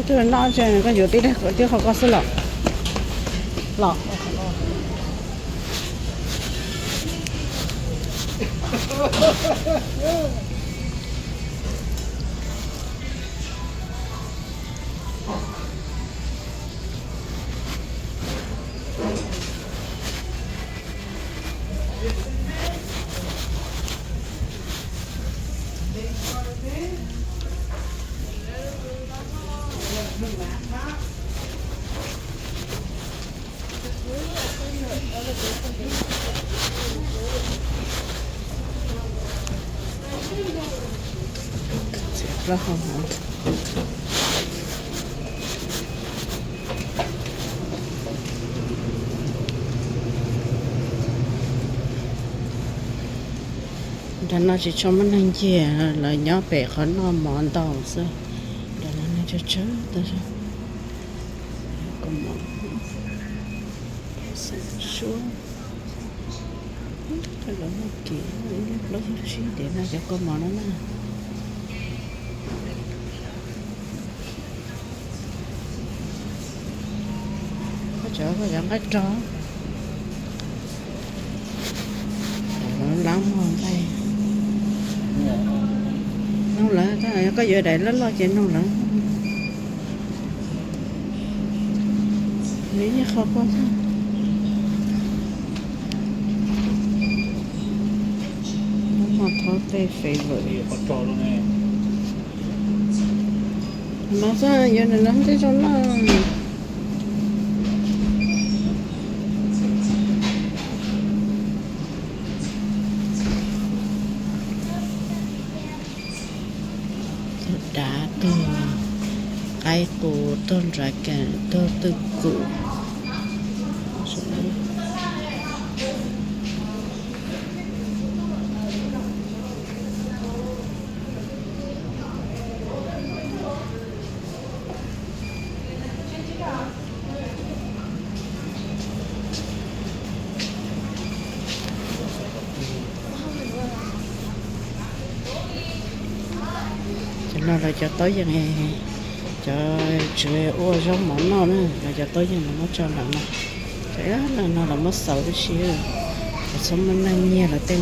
Twb noj tso, koj yuav tib qho koj xwb los? Los. Nram no tsis tshua muaj neeg ncig, lawv nyob pem qhov noj mov ntau xwb. Nram no neeg tsawg tsawg tas zog. Kua mov, xeem suab, lawv muaj kev plaub caug tsib ntev no cov kua mov no na. Koj tsav koj cov nqaij rog, lab muag nqaij. Noog lawv, koj yuav daim loj loj ces noog lawv. Nws yeej qhov koj, lab muag thoob tej favor. No xwb yuav nws no tej zoo loj. Tug dav, tug qaib qus, tug nra kas, tug twj kum. Cov no lawv cov taub yees, cov tswv ua zaub mov noj na, lawv cov taub yees lawv muab tso ntawm no. Cov no lawv muab xauv tib si, lawv txhob muaj neeg nyiag lawv tej